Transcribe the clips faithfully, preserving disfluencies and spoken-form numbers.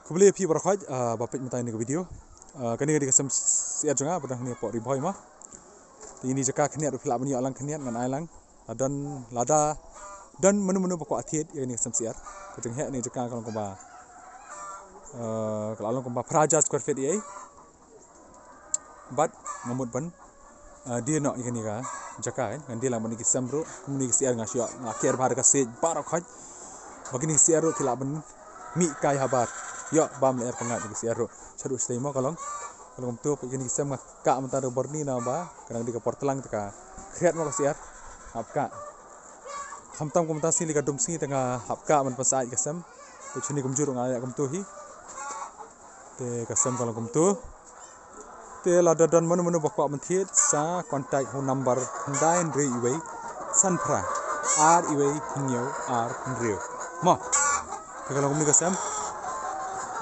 Khublei phi baroh khoit, ah, ba peit mynta ïa kane ka video. Ah, kane ka dei ka sem syiar jong nga ba don hangne hapoh Ri Bhoi mo. Te ïa kane ka jaka khyndiat ruh phi lah ban ïoh lang khyndiat ngan ai lang. La don, lada don mano mano ba kwah thied ïa kane ka sem syiar. Ka jingeh kane ka jaka ka long kumba, ah, ka la long kumba phra hajar square feet ïa. Bad nga mut ban, ah, die noh ïa kane ka jaka, eh. Ngan die lang bad kine ki sem ruh, kumne ki syiar nga shu ïoh, nga ker bha da ka siej baroh khoit. Ba kine ki syiar ruh ki lah ban mih kai habar. Ïoh bam lyer pyngngad ïa ki syiar ruh. Shaduh shatei mo ka long. Ka long kumto, kine ki sem nga kah mynta da bor ni naba ka dang dei ka por tlang te ka khriat mo ka syiar. Hap kah. Khamtam kumta sngi lei ka dum sngi te nga hap kah ban pynsah ïa ka sem. Te shini kumjuh ruh nga ïa kumto hi. Te ka sem ka long kumto. Te lada don mano mano ba kwah ban thied sa contact ha u number khyndai hynriew iwei san phra ar iwei hynñiew ar hynriew. Mo. Te ka long kumne ka sem.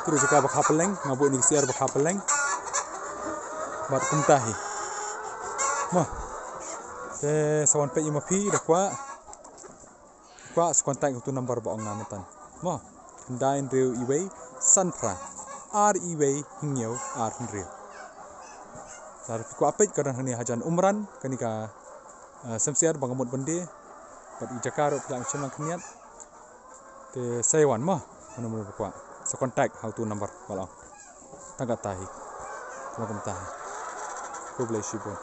Te ruh jaka ba kha pylleng, nga buh ïa kine ki syiar ba kha pylleng. Bad kumta hi. Mo. Te sa wan peit ïa ma phi da kwah. Kwah sa contact ha utu number ba ong nga mynta. Mo, khyndai hynriew iwei san phra ar iwei hynñiew ar hynriew. Lada phi kwah peit ka don hangne hajan Umran, kane ka, eh, sem syiar ba nga mut ban die. Bad ïa jaka ruh phi lah ban shim lang khyndiat. Te sa ïa wan mo, mano mano ba kwah sa contact ha utu number ba la ong. Tang katta hi. Tang kumta hi. Khublei shibun.